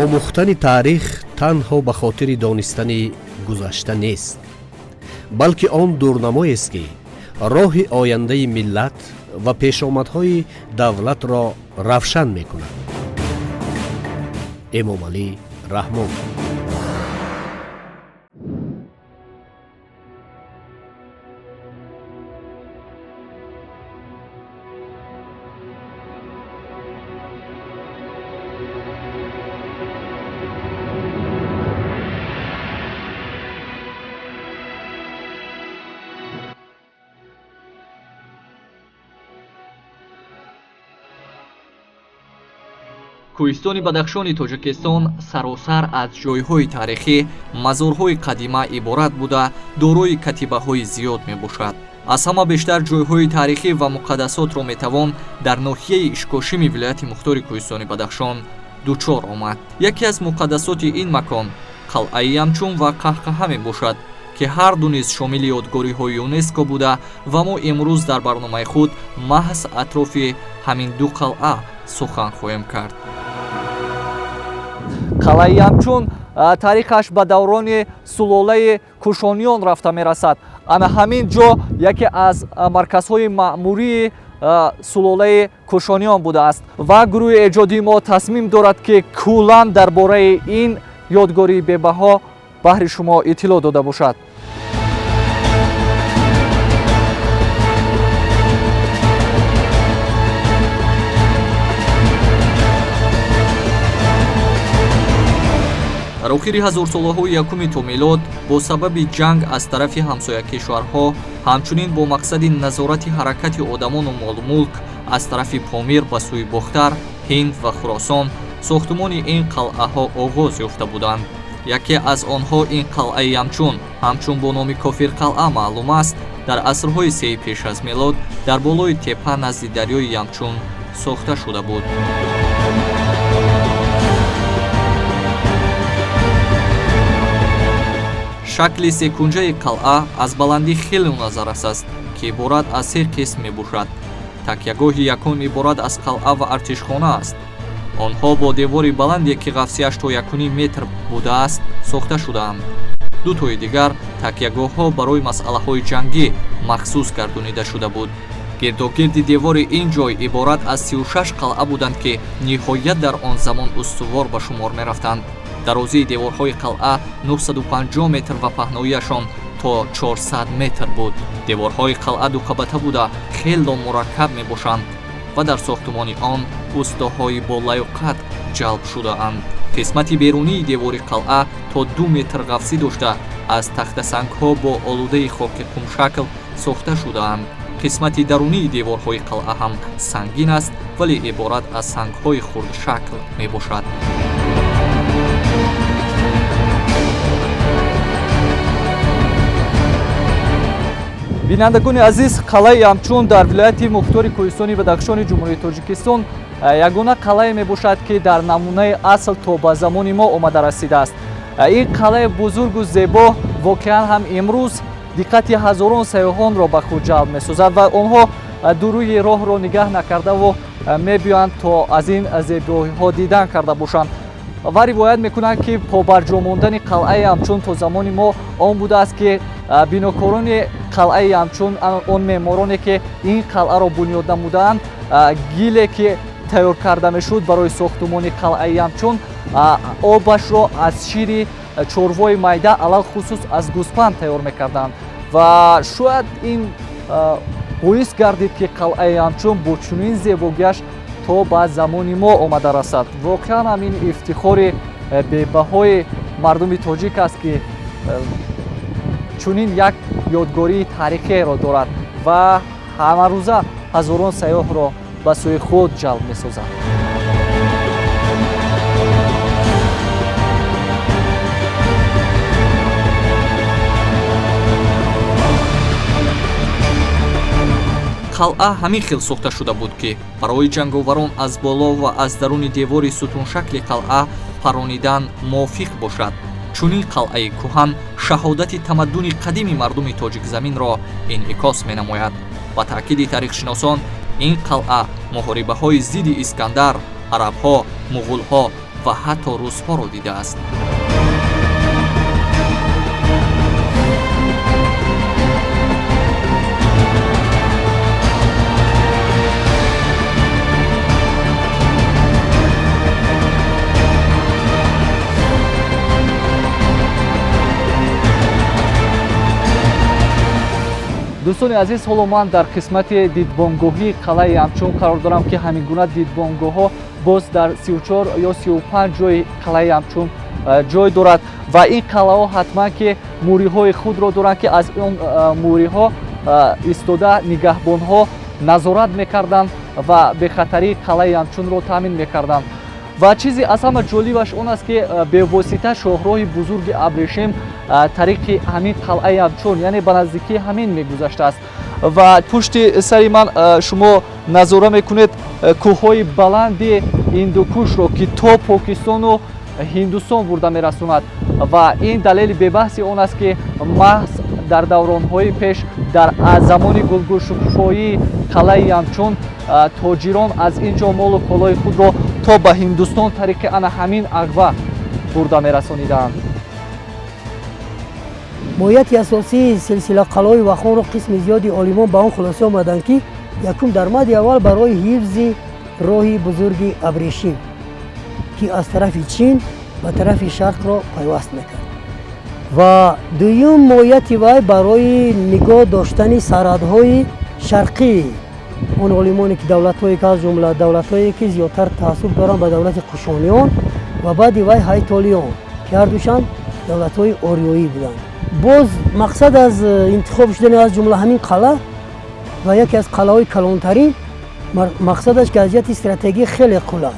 Омӯхтани таърих танҳо ба хотири донистани гузашта нест, балки он дурнамоест, ки роҳи ояндаи миллат ва пешомадҳои давлатро равшан мекунад. Эмомалӣ Раҳмон. Кӯҳистони Бадахшони Тоҷикистон саросар аз ҷойҳои таърихӣ, мазорҳои қадима иборат буда, дорои катибаҳои зиёд мебошад. Аз ҳама бештар ҷойҳои таърихӣ ва муқаддасотро метавон дар ноҳияи Ишкошими вилояти мухтори кӯҳистони Бадахшон дучор омад. Яке аз муқаддасоти ин макон қалъаи Ямчун ва Қаҳқаҳа мебошад, ки ҳар ду низ шомили ёдгориҳои ЮНЕСКО буда ва мо имрӯз дар барномаи худ маҳз атрофи ҳамин ду қалъа сухан хоҳем кард. Қалъаи Ямчун таърихаш ба даврони сулолаи Кушониён рафта мерасад. Ана ҳамин ҷо яке аз марказҳои маъмурии сулолаи Кушониён будааст ва гурӯҳи эҷодии мо тасмим дорад, ки куллан дар бораи ин ёдгории бебаҳо баҳри шумо иттилоъ дода бошад. Дар охири ҳазорсолаҳои якуми то милод бо сабаби ҷанг аз тарафи ҳамсоякишварҳо, ҳамчунин бо мақсади назорати ҳаракати одамону молмулк аз тарафи Помир ба сӯи Бохтар, Ҳинд ва Хуросон сохтумони ин қалъаҳо оғоз ёфта буданд. Яке аз онҳо ин қалъаи Ямчун, ҳамчун бо номи Кофирқалъа маълум аст, дар асрҳои сеи пеш аз мелод дар болои теппа назди дарёи Ямчун сохта шуда буд. Шакли секунҷаи қалъа аз баландӣ хеле назаррас аст, ки иборат аз се қисм мебошад. Такягоҳи якум иборат аз қалъа ва артишхона аст. Онҳо бо девори баланде, ки ғафсияш то 1,5 метр будааст, сохта шудаанд. Дутои дигар такягоҳҳо барои масъалаҳои ҷангӣ махсус гардонида шуда буд. Гирдогирди девори ин ҷой иборат аз 36 қалъа буданд, ки ниҳоят дар он замон устувор ба шумор мерафтанд. Дарозии деворҳои қалъа 950 метр ва паҳноияшон то 400 метр буд. Деворҳои қалъа дуқабата буда, хело мураккаб мебошанд ва дар сохтумони он устоҳои болаёқат ҷалб шудаанд. Қисмати берунии девори қалъа то 2 метр ғафсӣ дошта, аз тахтасангҳо бо олудаи хоки қумшакл сохта шудаанд. Қисмати дарунии деворҳои қалъа ҳам сангин аст, вале иборат аз сангҳои хурдшакл мебошад. Бинандагони азиз, қалъаи Ямчун дар вилояти мухтори кӯҳистони Бадахшони Ҷумҳурии Тоҷикистон ягона қалъае мебошад, ки дар намунаи асл то ба замони мо омада расидааст. Ин қалъаи бузургу зебо воқеан ҳам имрӯз диққати ҳазорон сайёҳонро ба худ ҷалб месозад ва онҳо дурӯи роҳро нигаҳ накардаву мебиёянд, то аз ин зебоиҳо дидан карда бошанд. Ва ривоят мекунанд, ки побарҷо мондани қалъаи Ямчун то замони мо он будааст, ки бинокорони қалъаи Ямчун, он меъмороне, ки ин қалъаро бунёд намудаанд, гиле, ки тайёр карда мешуд барои сохтумони қалъаи Ямчун, обашро аз шири чорвои майда, алалхусус аз гӯспанд тайёр мекарданд ва шояд ин боис гардид, ки қалъаи Ямчун бо чунин зебогиаш то ба замони мо омада расад. Воқеан ҳам ин ифтихори бебаҳои мардуми тоҷик аст, ки чунин як ёдгории таърихиеро дорад ва ҳамарӯза ҳазорон сайёҳро ба сӯи худ ҷалб месозад. Қалъа ҳамин хел сохта шуда буд, ки барои ҷанговарон аз боло ва аз даруни девори сутуншакли қалъа паронидан мувофиқ бошад. Чунин қалъаи кӯҳан шаҳодати тамаддуни қадими мардуми тоҷикзаминро инъикос менамояд. Ба таъкиди таърихшиносон, ин қалъа муҳорибаҳои зидди Искандар, арабҳо, муғулҳо Ва ҳатто русҳоро дидааст. Дӯстони азиз, ҳоло ман дар қисмати дидбонгоҳии қалъаи Ямчун қарор дорам, ки ҳамин гуна дидбонгоҳҳо боз дар 34 ё 35 ҷои қалъаи Ямчун ҷой дорад ва ин қалъаҳо ҳатман ки мӯриҳои худро доранд, ки аз он мӯриҳо истода нигаҳбонҳо назорат мекарданд ва бехатарии қалъаи Ямчунро таъмин мекарданд. Ва чизе аз ҳама ҷолибаш он аст, ки бевосита шоҳроҳи бузурги Абрешим тариқи ҳамин қалъаи Ямчун, яъне ба наздикии ҳамин мегузаштааст. Ва пушти сари ман шумо назора мекунед кӯҳҳои баланди Индукушро, ки то Покистону Ҳиндустон бурда мерасонад. Ва ин далели бебаҳси он аст, ки маҳз дар давронҳои пеш, дар замони гулгулшукуфоии қалъаи Ямчун, тоҷирон аз ин ҷо молу колои худро то ба Ҳиндустон тариқи ана ҳамин ағва бурда мерасониданд. Моҳияти асосии силсила қалъаҳои Вахонро қисми зиёди олимон ба он хулоса омаданд, ки якум, дар мадди аввал барои ҳифзи роҳи бузурги Абрешим, ки аз тарафи Чин ба тарафи шарқро пайваст мекард, ва дуюм, моҳияти вай барои нигоҳ доштани сарҳадҳои шарқӣ. Он олимоне ки давлатҳое ки, аз ҷумла давлатҳое ки зиёдтар таассуб доранд ба давлати Қушониён ва баъди вай Ҳайтолиён, ки ҳардушам давлатҳои ориёӣ буданд. Боз мақсад аз интихоб шудани аз ҷумла ҳамин қалъа ва яке аз қалъаҳои калонтарин, мақсадаш ки аз ҷиҳати стратегӣ хеле қулай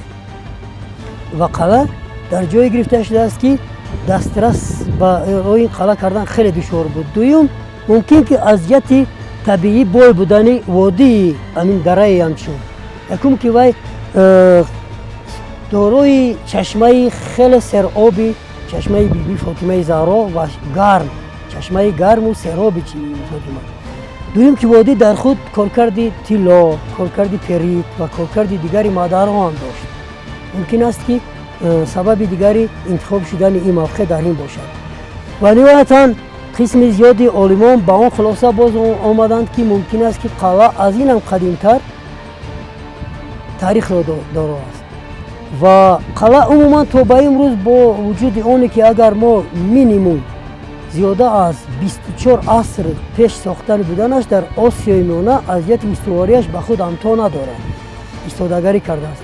ва қалъа дар ҷое гирифта шудааст, ки дастрас ба роҳи ин қалъа кардан хеле душвор буд. Дуюм, мумкин ки аз ҷиҳати табиӣ бой будани водии ҳамин дараи Ямчун. Якум, ки вай дорои чашмаи хеле сероби, чашмаи Биби Фотимаи Заҳро, ва гарм, чашмаи гарму сероби Фотима. Дуюм, ки водӣ дар худ коркарди тилло, коркарди перит ва коркарди дигари маъданҳо ҳам дошт. Мумкин аст, ки сабаби дигари интихоб шудани ин мавқеъ дар ин бошад. Ва ниҳоятан қисми зиёди олимон ба он хулоса боз омаданд, ки мумкин аст, ки қалъа аз инам қадимтар таърихро доро аст. Ва қалъа умуман то ба имрӯз, бо вуҷуди оне ки агар мо минимум зиёда аз 24 аср пеш сохтани буданаш, дар Осиёи Миёна аз ҷиҳати устувориаш ба худ ҳамто надорад, истодагарӣ кардааст.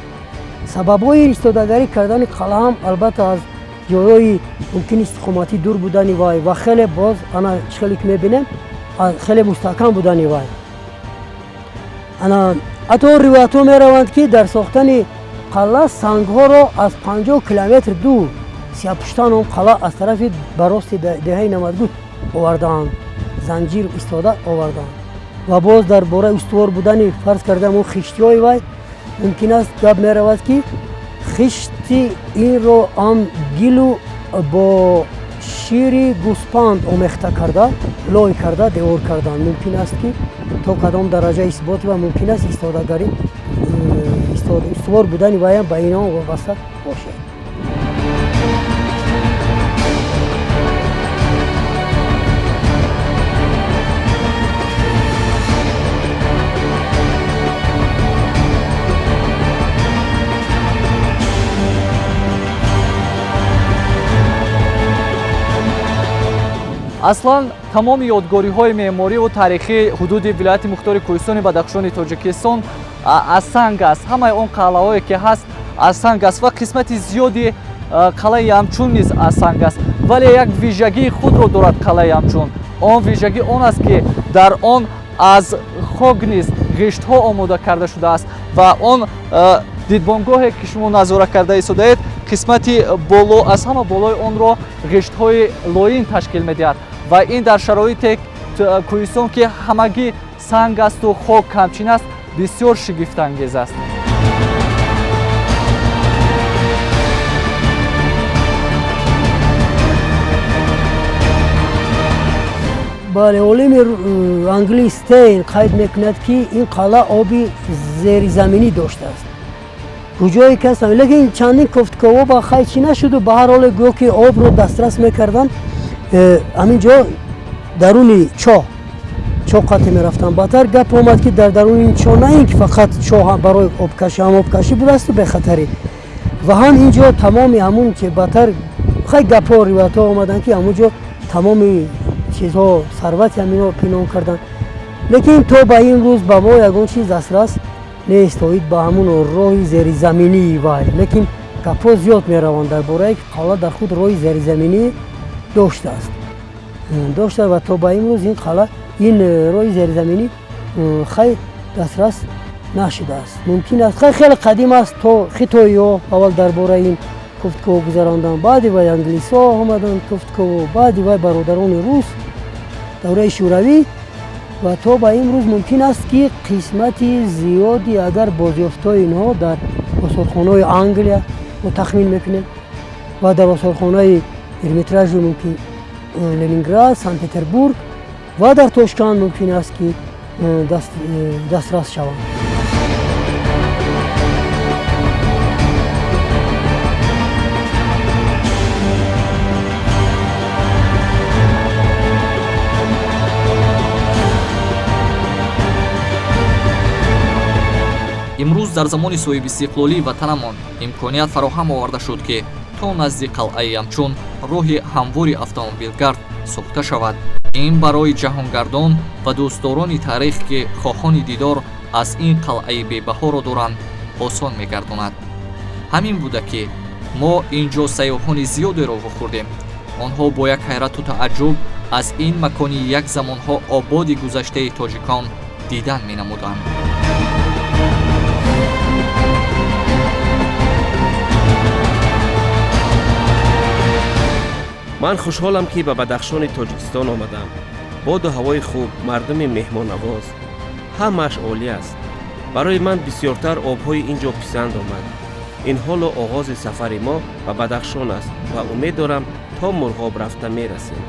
Сабабҳои истодагарӣ кардани қалъа ҳам албатта аз ҷойҳои мумкин истиқоматӣ дур будани вай ва хеле боз ана чӣ хеле ки мебинем, хеле мустаҳкам будани вай. Ана ҳатто ривоятҳо мераванд, ки дар сохтани қалъа сангҳоро аз 50 километр дур, Сияпуштан он қалъа аз тарафи ба рости деҳаи Намадгуд овардаанд, занҷир истода овардаанд. Ва боз дар бораи устувор будани, фарз кардам, он хиштиҳои вай мумкин аст гап меравад, ки хишти инро ҳам гилу бо шири гӯспанд омехта карда, лой карда, девор карданд. Мумкин аст, ки то кадом дараҷа исботи ва мумкин аст истодагарӣ, устувор будани вайам ба инон вобаста бошад. Аслан тамоми ёдгориҳои меъмориву таърихии ҳудуди вилояти мухтори Кӯҳистони Бадахшони Тоҷикистон аз санг аст. Ҳамаи он қалъаҳое ки ҳаст, аз санг аст ва қисмати зиёди қалъаи Ямчун низ аз санг аст. Вале як вижагии худро дорад қалъаи Ямчун. Он вижагӣ он аст, ки дар он аз хок низ ғиштҳо омода карда шудааст ва он дидбонгоҳе ки шумо назора карда истодаед, қисмати боло, аз ҳама болои онро ғиштҳои лоин ташкил медиҳад. Ва ин дар шароите кӯҳистон, ки ҳамагӣ санг асту хок камчин аст, бисёр шигифтангез аст. Бале, олими англис Стейн қайд мекунад, ки ин қалъа оби зеризаминӣ доштааст. Куҷое ки ҳастанд, лекин чандин кофтуково ба хай чӣ нашуду, ба ҳар ҳоле гӯё ки обро дастрас мекарданд. Ҳамин ҷо даруни чоҳ чоҳ қатъ мерафтанд. Баъдтар гап омад, ки дар даруни ин чоҳ на ин ки фақат чоҳ барои обкашӣ, ҳам обкашӣ будасту бехатарӣ, ва ҳам ин ҷо тамоми ҳамун ки баъдтар хай гапҳо, ривоятҳо омаданд, ки ҳамун ҷо тамоми чизҳо, сарвати ҳамино пинҳон карданд. Лекин то ба ин рӯз ба мо ягон чиз дастрас нест оид ба ҳамун роҳи зеризаминии вай. Лекин гапҳо зиёд мераванд дар бораи ки қалъа дар худ роҳи зеризаминӣ доштааст, дошта, ва то ба имрӯз ин қалъа, ин роҳи зеризаминӣ хай дастрас нашудааст. Мумкин аст, хай хеле қадим аст, то хитоиҳо аввал дар бораи ин кофтуково гузаронданд, баъди вай англисҳо омаданд кофтуково, баъди вай бародарони рус, давраи шӯравӣ, ва то ба имрӯз мумкин аст, ки қисмати зиёди агар бозёфтҳои инҳо дар осорхонаҳои Англия мо тахмин мекунем ва дар осорхонаи Эрмитражи мумкин Ленинград, Санкт Петербург ва дар Тошканд мумкин аст, ки дастрас шаванд. Имрӯз дар замони соҳибистиқлолии ватанамон имконият фароҳам оварда шуд, ки то назди қалъаи Ямчун роҳи ҳамвори автомобилгард сохта шавад. Ин барои ҷаҳонгардон ва дӯстдорони таърих, ки хоҳони дидор аз ин қалъаи бебаҳоро доранд, осон мегардонад. Ҳамин буда, ки мо ин ҷо сайёҳони зиёдеро вохӯрдем. Онҳо бо як ҳайрату тааҷҷуб аз ин макони як замонҳо ободи гузаштаи тоҷикон дидан менамуданд. Ман хушҳолам, ки ба Бадахшони Тоҷикистон омадам. Боду ҳавои хуб, мардуми меҳмоннавоз, ҳамааш олӣ аст. Барои ман бисёртар обҳои ин ҷо писанд омад. Ин ҳоло оғози сафари мо ба Бадахшон аст ва умед дорам, то Мурғоб рафта мерасем.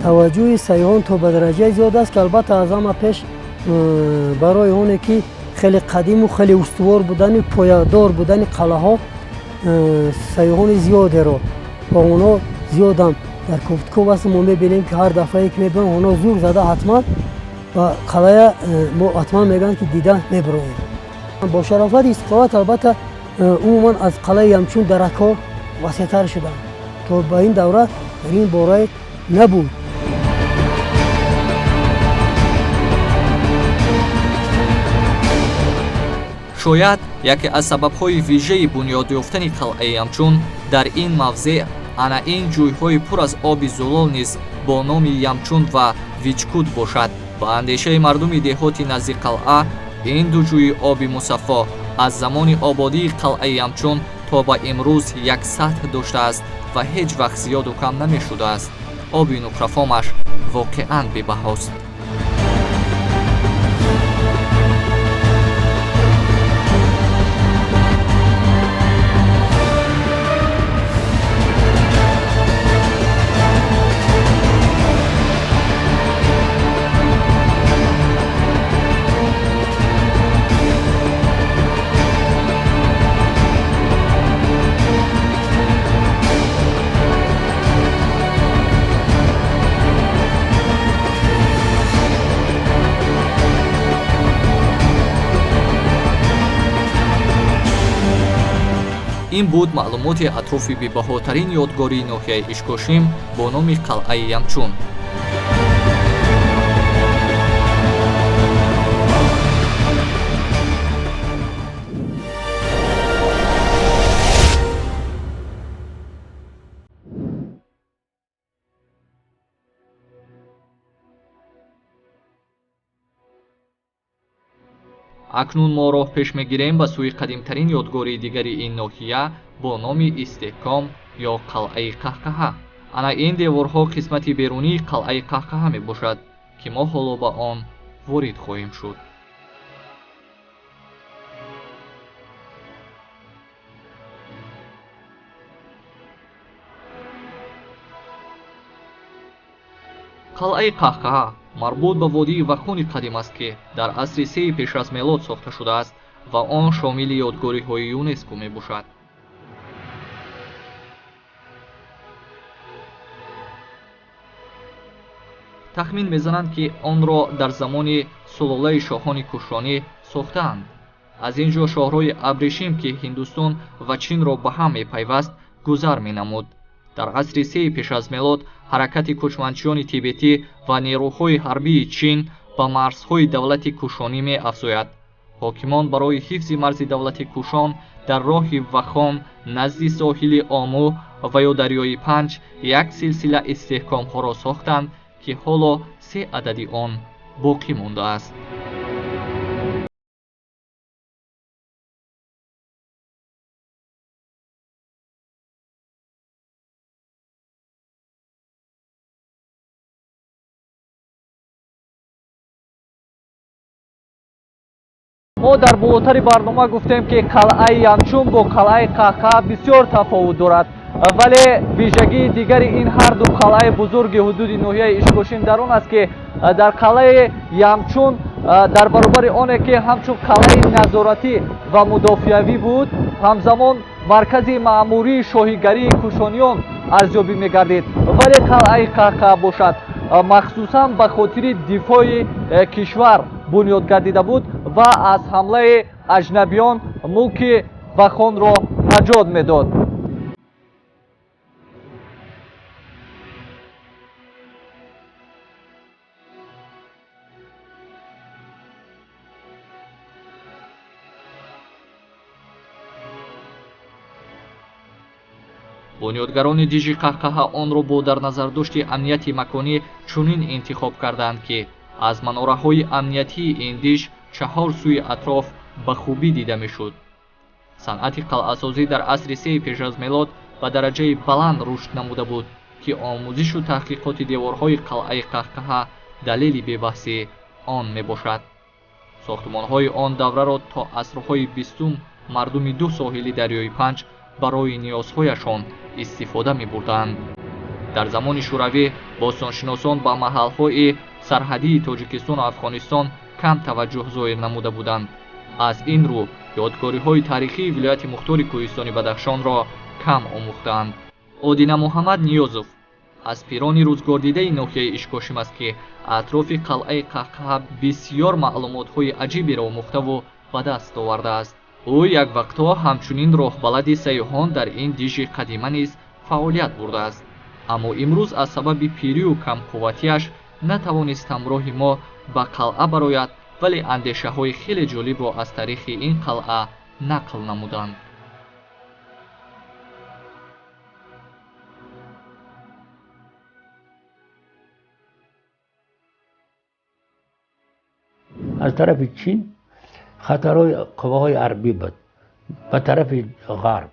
Таваҷҷӯҳи сайёҳон то ба дараҷаи зиёд аст, ки албатта аз ҳама пеш барои оне ки хеле қадиму хеле устувор будани, поядор будани қалъаҳо сайёҳони зиёдеро ва онҳо зиёдам дар кофтуков аст. Мо мебинем, ки ҳар дафъае ки мебинем, онҳо зур зада ҳатман ба қалъая мо ҳатман мегӯянд, ки дида мебироем. Бо шарофати истиқомат, албатта, умуман аз қалъаи Ямчун даракҳо васеътар шуданд. То ба ин давра дар ин бора набуд. Шояд яке аз сабабҳои вижаи бунёд ёфтани қалъаи Ямчун дар ин мавзеъ ана ин ҷӯйҳои пур аз оби зулол низ бо номи Ямчун ва Вичкуд бошад. Ба андешаи мардуми деҳоти назди қалъа, ин ду ҷӯйи оби мусаффо аз замони ободии қалъаи Ямчун то ба имрӯз як сатҳ доштааст ва ҳеҷ вақт зиёду кам намешудааст. Оби нуқрафомаш воқеан бебаҳост. Ин буд маълумоти атрофи бебаҳотарин ёдгории ноҳияи Ишкошим бо номи қалъаи Ямчун. Акнун мо роҳ пеш мегирем ба сӯи қадимтарин ёдгории дигари ин ноҳия бо номи Истеҳком ё қалъаи Қаҳқаҳа. Ана ин деворҳо қисмати берунии қалъаи Қаҳқаҳа мебошад, ки мо ҳоло ба он ворид хоҳем шуд. Қалъаи Қаҳқаҳа марбут ба водии Вахони қадим аст, ки дар асри сеи пеш аз мелод сохта шудааст. Ва он шомили ёдгориҳои ЮНЕСКО мебошад. Тахмин мезананд, ки онро дар замони сулолаи шоҳони кушонӣ сохтаанд. Аз ин ҷо шоҳроҳи абрешим, ки Ҳиндустон ва Чинро ба ҳам мепайваст, гузар менамуд. Дар асри сеи пеш аз мелод ҳаракати кӯчманчиёни тибетӣ ва нерӯҳои ҳарбии Чин ба марзҳои давлати кушонӣ меафзояд. Ҳокимон барои ҳифзи марзи давлати Кушон дар роҳи Вахон назди соҳили Ому ва ё дарёи Панҷ як силсила истиҳкомҳоро сохтанд, ки ҳоло се адади он боқӣ мондааст. Мо дар болотари барнома гуфтем, ки қалъаи Ямчун бо қалъаи Қаҳқаҳа бисёр тафовут дорад, вале вижагии дигари ин ҳарду қалъаи бузурги ҳудуди ноҳияи Ишкошим дар он аст, ки дар қалъаи Ямчун дар баробари оне ки ҳамчун қалъаи назоратӣ ва мудофиавӣ буд, ҳамзамон маркази маъмурии шоҳигарии кушониён арзёбӣ мегардид, вале қалъаи Қаҳқаҳа бошад, махсусан ба хотири дифои кишвар бунёд гардида буд ва аз ҳамлаи аҷнабиён мулки Вахонро наҷот медод. Бунёдгарони дижи Қаҳқаҳа онро бо дар назардошти амнияти маконӣ чунин интихоб карданд, ки аз манораҳои амниятии ин диж чаҳор сӯи атроф ба хубӣ дида мешуд. Санъати қалъасозӣ дар асри сеи пеш аз мелод ба дараҷаи баланд рушд намуда буд, ки омӯзишу таҳқиқоти деворҳои қалъаи Қаҳқаҳа далели бебаҳси он мебошад. Сохтмонҳои он давраро то асрҳои бистум мардуми ду соҳили дарёи Панҷ барои ниёзҳояшон истифода мебурданд. Дар замони Шӯравӣ бостоншиносон ба маҳалҳои сарҳадии Тоҷикистону Афғонистон кам таваҷҷӯҳ зоҳир намуда буданд. Аз ин рӯ ёдгориҳои таърихии вилояти мухтори кӯҳистони Бадахшонро кам омӯхтаанд. Одина Муҳаммад Ниёзов аз пирони рӯзгордидаи ноҳияи Ишкошим аст, ки атрофи қалъаи Қаҳқаҳа бисёр маълумотҳои аҷиберо омӯхтаву ба даст овардааст. Ӯ як вақтҳо ҳамчунин роҳбалади сайёҳон дар ин дижи қадима низ фаъолият бурдааст, аммо имрӯз аз сабаби пирию камқувватиаш натавонист ҳамроҳи мо ба қалъа барояд, вале андешаҳои хеле ҷолибро аз таърихи ин қалъа нақл намуданд. Аз тарафи Чин хатарҳои қувваҳои ҳарбӣ буд ба тарафи ғарб.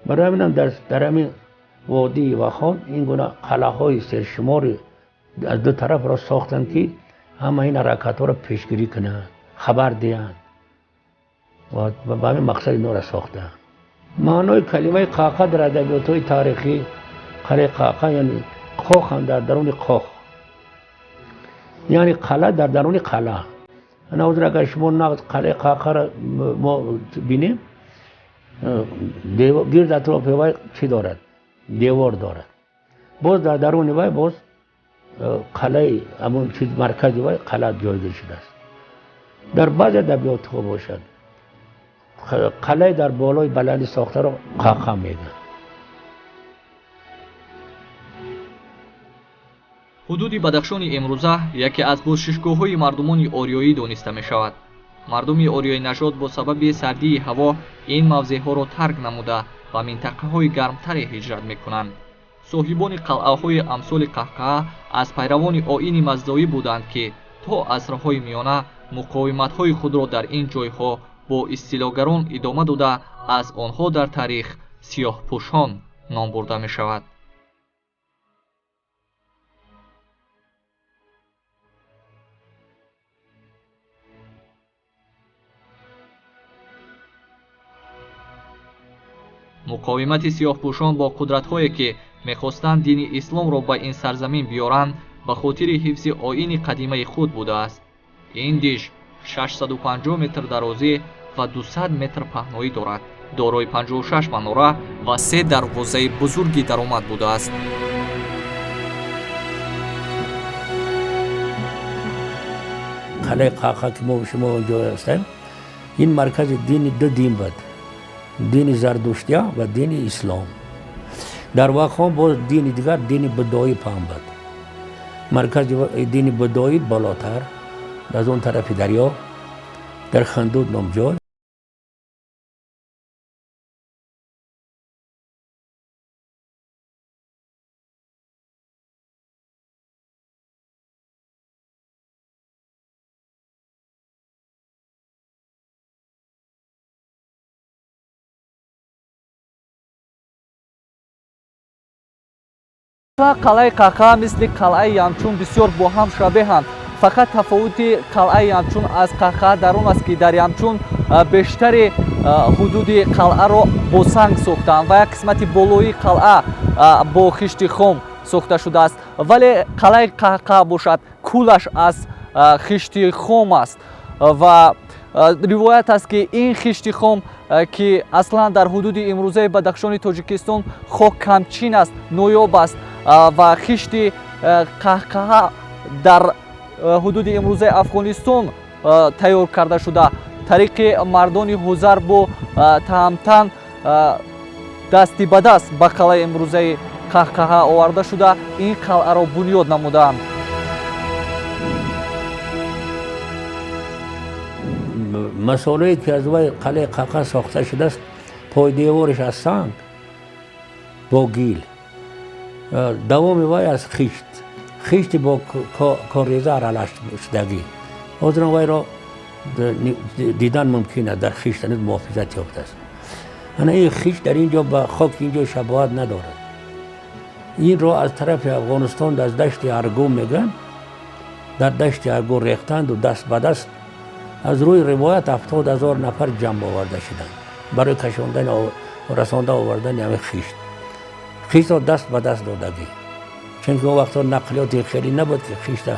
Барои ҳаминам дар ҳамин водии Вахон ин гуна қалъаҳои сершумори аз ду тарафро сохтанд, ки ҳама ин ҳаракатҳоро пешгирӣ кунанд, хабар диҳанд ва ба ҳамин мақсад инҳоро сохтанд. Маънои калимаи қаҳқаҳа дар адабиётҳои таърихӣ қалъаи Қаҳқаҳа яъне қоқ ҳам дар даруни қоқ, яъне қалъа дар даруни қалъа. Ана ҳозир агар шумо нағз қалъаи Қаҳқаҳаро мо бинем, гирд атрофи вай чӣ дорад? Девор дорад. Боз дар даруни вай боз қалъаи ҳамон чиз маркази вай қалъа ҷойгир шудааст. Дар баъзе адабиётҳо бошад, қалъаи дар болои баландӣ сохтаро қаҳқаҳа мегӯянд. Ҳудуди Бадахшони имрӯза яке аз бошишгоҳҳои мардумони ориёӣ дониста мешавад. Мардуми ориёинажод бо сабаби сардии ҳаво ин мавзеъҳоро тарк намуда ба минтақаҳои гармтаре ҳиҷрат мекунанд. Соҳибони қалъаҳои амсоли Қаҳқаҳа аз пайравони оини маздоӣ буданд, ки то асрҳои миёна муқовиматҳои худро дар ин ҷойҳо бо истилогарон идома дода, аз онҳо дар таърих сиёҳпӯшон ном бурда мешавад. Муқовимати сиёҳпӯшон бо қудратҳое, ки мехостанд дини исломро ба ин сарзамин биёранд, ба хотири ҳифзи оини қадимаи худ будааст. Ин диж 650 метр дарозӣ ва 200 метр паҳноӣ дорад. Дорои 56 манора ва се дарвозаи бузурги даромад будааст. Қалъаи Қаъқа, ки мо шумо онҷо ҳастем, ин маркази дини ду дин буд: дини зардуштия ва дини ислом. Дар Вахон боз дини дигар, дини буддоӣ паҳн буд. Маркази дини буддоӣ болотар, аз он тарафи дарё, дар Хандуд ном ҷой. Қалъаи Қаъқа мисли қалъаи Ямчун бисёр бо ҳам шабеҳанд. Фақат тафовути қалъаи Ямчун аз Қаъқа дар он аст, ки дар Ямчун бештари ҳудуди қалъаро бо санг сохтаанд ва як қисмати болоии қалъа бо хишти хом сохта шудааст, вале қалъаи Қаъқа бошад, кулаш аз хишти хом аст. Ва ривоят аст, ки ин хишти хом, ки аслан дар ҳудуди имрӯзаи Бадахшони Тоҷикистон хок камчин аст, ноёб аст, ва хишти Қаҳқаҳа дар ҳудуди имрӯзаи Афғонистон тайёр карда шуда, тариқи мардони ҳузар бо таҳамтан дасти ба даст ба қалъаи имрӯзаи Қаҳқаҳа оварда шуда, ин қалъаро бунёд намудаанд. Масолае, ки аз вай қалъаи Қаъқа сохта шудааст, пойдевориш аз санг бо гил, давоми вай аз хишт, хишти бо корреза аралаш шудагӣ. Ҳозирам вайро дидан мумкин аст, дар хишт ҳанӯз муҳофизат ёфтааст. Ана ин хишт дар ин ҷо ба хоки ин ҷо шабоҳат надорад. Инро аз тарафи Афғонистон, аз дашти Аргу мегӯянд, дар дашти Аргу рехтанду даст ба даст, аз рӯи ривоят, 70,000 нафар ҷамъ оварда шуданд барои кашондани, расонда овардани ҳамин хишт. Хиштро даст ба даст додагӣ, чунки он вақтҳо нақлиёти хеле набуд, ки хишта